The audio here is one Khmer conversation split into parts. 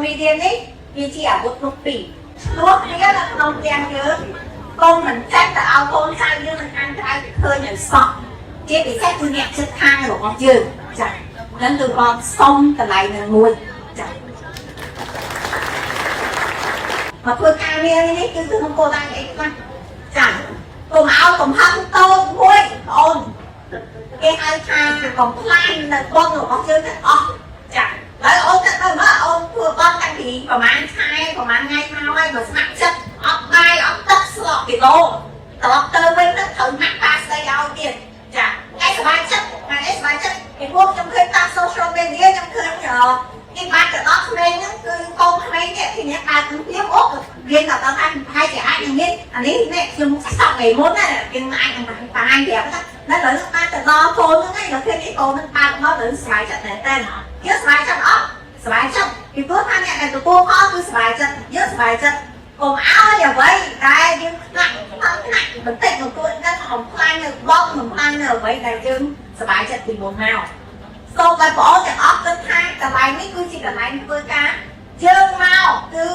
media នេះវាជាអាវុធមុខពីរឆ្លោះគ្នានៅក្នុងផ្ទះយើងកូនមិនចេះតែឲ្យកូនចៅយើងនឹងខាងក្រៅគេឃើញឲ្យសោះជាពិសេសគឺអ្នកជិតខាងរបស់យើងចាហ្នឹងគឺបងសុំកន្លែងនឹងមួយចាមកធ្វើការងារនេះគឺក្នុងគោលដៅអីខ្លះចាកុំឲ្យកំហឹងតូចមួយបងអូនគេហៅថាកំផ្លាញនៅបុណ្យរបស់យើងទាំងអស់ចាហើយអូនទៅទៅមកអូនធ្វើបុណ្យតាំងពីប្រហែលខែប្រហែលថ្ងៃមកហើយបើស្ម័គ្រចិត្តអត់បាយអត់ទឹកស្លក់គីឡូត្រឡប់ទៅវិញទៅត្រូវម៉ាក់ប៉ាស្ដីឲ្យទៀតចាថ្ងៃសប្បាយចិត្តថ្ងៃនេះសប្បាយចិត្តពីព្រោះខ្ញុំឃើញតាម social media ខ្ញុំឃើញគេបានទៅដល់ក្មេងហ្នឹងគឺកូនក្មេងនេះគេអ្នកដើរទៅភ្លាមអូរៀនដល់ដល់អាចប្រហែលជាអាចនឹងមានអានេះនេះខ្ញុំសក់ថ្ងៃមុនណាយើងអាចនឹងបង្ហាញប្រាប់ថានៅលើបានទៅដល់កូនហ្នឹងឯងដល់ឃើញកូនហ្នឹងបើកមកទៅស្រាយចិត្តតែតែយើងស្រាយចិត្តអត់ស្រាយចិត្តពីព្រោះថាអ្នកដែលទទួលផលគឺស្រាយចិត្តយើងស្រាយចិត្តកុំឲ្យអ្វីដែលយើងខ្លាក់ខ្លាក់បន្តិចបន្តួចហ្នឹងបំផ្លាញនៅបងបំផ្លាញនៅអ្វីដែលយើងសប្បាយចិត្តពីមុនមកសូមឲ្យបងប្អូនទាំងអស់គិតថាកន្លែងនេះគឺជាកន្លែងធ្វើការយើងមកគឺ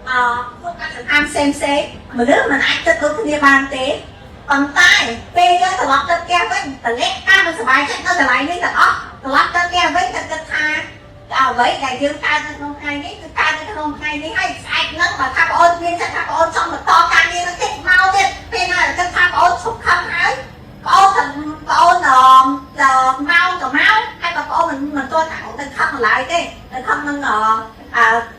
អឺពួកកសិកម្មផ្សេងផ្សេងមនុស្សមិនអាចគិតដូចគ្នាបានទេប៉ុន្តែពេលយើងត្រឡប់ទៅផ្ទះវិញតលាក់ការមិនសប្បាយចិត្តនៅកន្លែងនេះទាំងអស់ត្រឡប់ទៅផ្ទះវិញតែគិតថាអ្វីដែលយើងកើតនៅក្នុងថ្ងៃនេះគឺកើតនៅក្នុងថ្ងៃនេះហើយស្អែកហ្នឹងបើថាបងអូនមានចិត្តថាបងអូនចង់បន្តការងារហ្នឹងទៀតមកទៀតពេលណាគិតថាបងអូនឈប់ខំហើយបងអូនទៅបងអូនអឺមកទៅមកហើយបើបងអូនមិនមិនទាន់ថាទៅខំឡើយទេនៅខំនឹងអឺ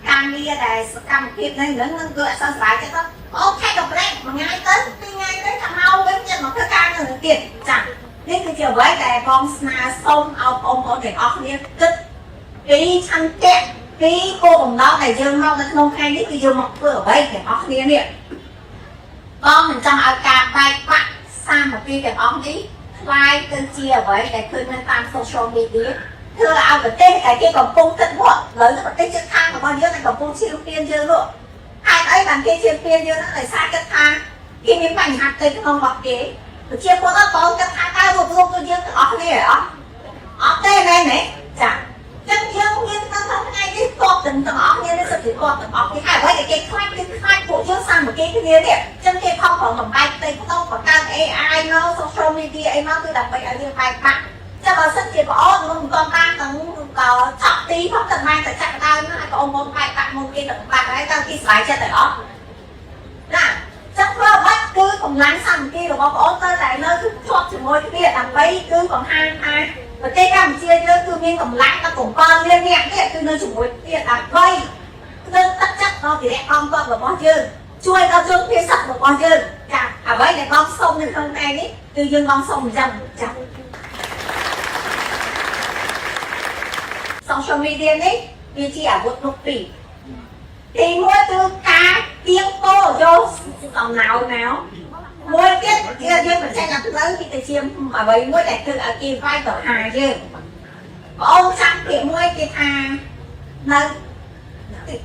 ការងារដែលសកម្មភាពហ្នឹងហ្នឹងគឺអត់សូវសប្បាយចិត្តទៅបងអូនខែកប្រេកមួយថ្ងៃទៅពីរថ្ងៃទៅថាមកវិញចិត្តមកធ្វើការនឹងទៀតចានេះគឺជាអ្វីដែលបងស្នើសុំឲ្យបងប្អូនទាំងអស់គ្នាគិតពីឆន្ទៈពីគោលបំណងដែលយើងមកនៅក្នុងថ្ងៃនេះគឺយើងមកធ្វើអ្វីទាំងអស់គ្នានេះបងមិនចង់ឲ្យការបែកបាក់សាមគ្គីទាំងអស់នេះក្លាយទៅជាអ្វីដែលឃើញនៅតាម social media ធ្វើឲ្យប្រទេសដែលគេកំពុងគិតមកឥឡូវនេះប្រទេសជិតខាងរបស់យើងដែលកំពុងឈានពៀនយើងនោះហេតុអីបានគេឈានពៀនយើងហ្នឹងដោយសារគិតថាគេមានបញ្ហាផ្ទៃក្នុងរបស់គេប្រជាពលរដ្ឋបងគិតថាតើរួបរួមដូចយើងទាំងអស់គ្នាអត់អត់ទេមែនទេចាចឹងយើងមាននៅក្នុងថ្ងៃនេះតបទាំងទាំងអស់គ្នានេះសិតជាតបទាំងអស់គ្នាហើយអ្វីដែលគេខ្លាចគឺខ្លាចពួកយើងសាមគ្គីគ្នានេះចឹងគេខំប្រឹងបំបែកផ្ទៃក្នុងបង្កើត AI មក social media អីមកគឺដើម្បីឲ្យយើងបែកបាក់ចាំបើសិនជាបងអូនមិនទាន់បានទាំងក៏ឆក់ទីផងតែបានតែចាក់ដើមណាឲ្យបងអូនបែកបាក់មុនគេទាំងបាក់ហើយតើគេស្បាយចិត្តតែអត់ណាចឹងធ្វើអ្វីគឺកម្លាំងសាមគ្គីរបស់បងអូនទៅតែនៅជាប់ជាមួយគ្នាដើម្បីគឺបង្ហាញថាប្រទេសកម្ពុជាយើងគឺមានកម្លាំងដល់7លាននាក់នេះគឺនៅជាមួយគ្នាដើម្បីលើកទឹកចិត្តដល់វីរៈកងទ័ពរបស់យើងជួយដល់ជនភៀសសឹករបស់យើងចាអ្វីដែលបងសុំនៅក្នុងថ្ងៃនេះគឺយើងបងសុំអញ្ចឹងចា social media នេះវាជាអាវុធមុខពីរទីមួយគឺការទៀងពោយកសំណោមកមួយទៀតគឺយើងបញ្ចេញអាផ្លូវពីទៅជាអ្វីមួយដែលធ្វើឲ្យគេវាយប្រហារយើងបងអូនចាំពាក្យមួយគេថានៅ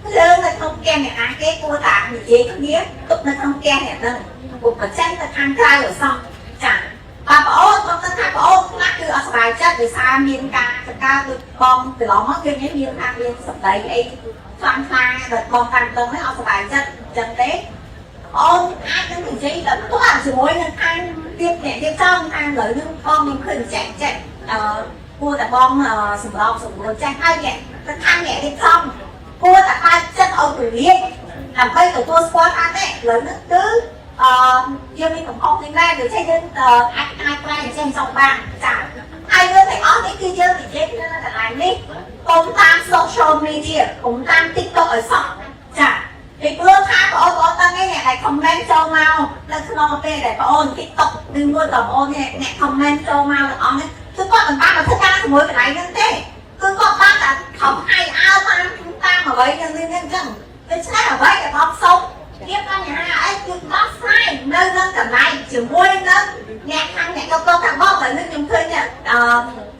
ភ្លើងនៅក្នុងផ្ទះអ្នកណាគេគួរតែនិយាយគ្នាទុកនៅក្នុងផ្ទះអ្នកហ្នឹងពុកបញ្ចេញទៅខាងក្រៅឲ្យសោះចាបាទបងអូនបងគិតថាបងអូនខ្លះគឺអត់សប្បាយចិត្តដោយសារមានការចកាដូចបងកន្លងមកឃើញមានថាមានសម្ដីអីខ្លាំងខ្លាដែលបងតាមដឹងហ្នឹងអត់សប្បាយចិត្តអញ្ចឹងទេអូនអាចនឹងនិយាយដល់ផ្ទាល់ជាមួយនឹងខាងទៀតអ្នកទៀតចង់ខាងលើនឹងបងខ្ញុំឃើញចែកចែកអឺគួរតែបងសម្របសម្រួលចេះហើយអ្នកទៅខាងអ្នកទៀតចង់គួរតែបើកចិត្តឲ្យទូលាយដើម្បីទទួលស្គាល់ថានេះលើនេះគឺអឺយើងមានកំហុសនេះដែរដូច្នេះយើងអាចអាចប្រែអញ្ចឹងចង់បានចាហើយយើងទាំងអស់នេះគឺយើងនិយាយគ្នានៅកន្លែងនេះកុំតាម social media កុំតាម TikTok ឲ្យសោះចាពីព្រោះថាបងប្អូនដឹងឯងអ្នកដែល comment ចូលមកនៅក្នុងពេលដែលបងអូន TikTok ឬមួយក៏បងអូនអ្នក comment ចូលមកទាំងអស់នេះគឺគាត់មិនបានមកធ្វើការជាមួយកន្លែងហ្នឹងទេគឺគាត់បានតែខំអាយអើតាមតាមអ្វីនឹងនេះអញ្ចឹងដូច្នេះអ្វីដែលបងសុំមានបញ្ហាអីគឺដោះស្រាយនៅនឹងកន្លែងជាមួយនឹងអ្នកខាងអ្នកកកខាងបងតែនឹងខ្ញុំឃើញអឺ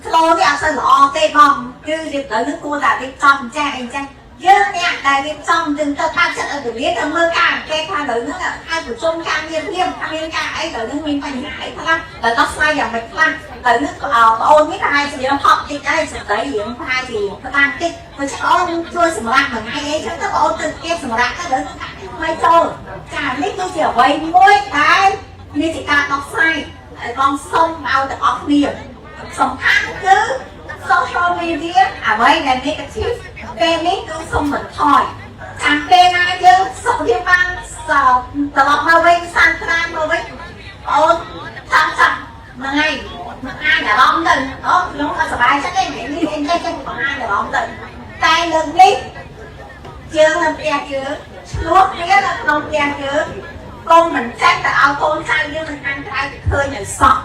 flow នេះអត់សូវល្អទេបងគឺរៀបទៅនឹងគួរតែរៀបចំចាស់អីចាស់ យើងអ្នកដែលរៀបចំយើងទៅថាចិត្តឲ្យពលាទៅមើលការអង្កេតថាលើហ្នឹងហើយប្រជុំការងារភ្លាមថាមានការអីលើហ្នឹងមានបញ្ហាអីខ្លះដែលដោះស្រាយយ៉ាងម៉េចខ្លះទៅហ្នឹងក៏បងអូននេះប្រហែលជាថប់តិចដែរសម្ដីរៀងប្រហែលជាផ្ដាំតិចព្រោះអូនជួយសម្រាប់មួយថ្ងៃអីចឹងទៅបងអូនទៅគេសម្រាប់ទៅលើហ្នឹងដាក់ថ្មីចូលចានេះគឺជាអ្វីមួយដែលនេះជាការដោះស្រាយឲ្យបងសុំឲ្យទាំងអស់គ្នាសំខាន់គឺ social media អ្វីដែល negative ពេលនេះគឺសុំបន្ថយចាំពេលណាយើងសុខភាពបានត្រឡប់មកវិញសានត្រានមកវិញអូនចាំចាំមួយថ្ងៃមួយថ្ងៃអារម្មណ៍ទៅអូខ្ញុំអត់សប្បាយចិត្តទេនេះអីចេះចេះបង្ហាញអារម្មណ៍ទៅតែលើកនេះយើងនៅផ្ទះយើងឆ្លោះគ្នានៅក្នុងផ្ទះយើងកូនមិនចេះតែឲ្យកូនចៅយើងនៅខាងក្រៅទៅឃើញឲ្យសោះ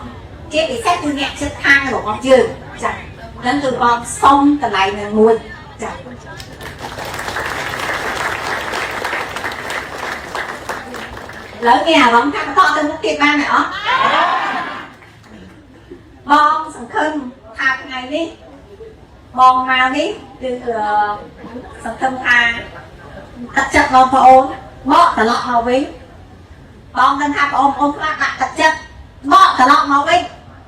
ជាពិសេសគឺអ្នកជិតខាងរបស់យើងចាហ្នឹងគឺបងសុំកន្លែងនឹងមួយចា ឡើយមានអារម្មណ៍ថាបន្តទៅមុខទៀតបានទេអត់បងសង្ឃឹមថាថ្ងៃនេះបងមកនេះគឺសង្ឃឹមថាទឹកចិត្តបងប្អូនបកត្រឡប់មកវិញបងដឹងថាបងប្អូនខ្លះបាក់ទឹកចិត្តបកត្រឡប់មកវិញ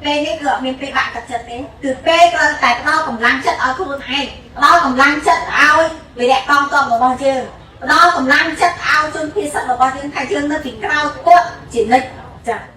ពេលនេះគឺអត់មានពេលបាក់ទឹកចិត្តទេគឺពេលត្រូវតែផ្ដល់កម្លាំងចិត្តឲ្យខ្លួនឯងផ្ដល់កម្លាំងចិត្តឲ្យវីរៈកងទ័ពរបស់យើងផ្ដល់កម្លាំងចិត្តឲ្យជនភៀសរបស់យើងថាយើងនៅពីក្រោយគាត់ជានិច្ចចា។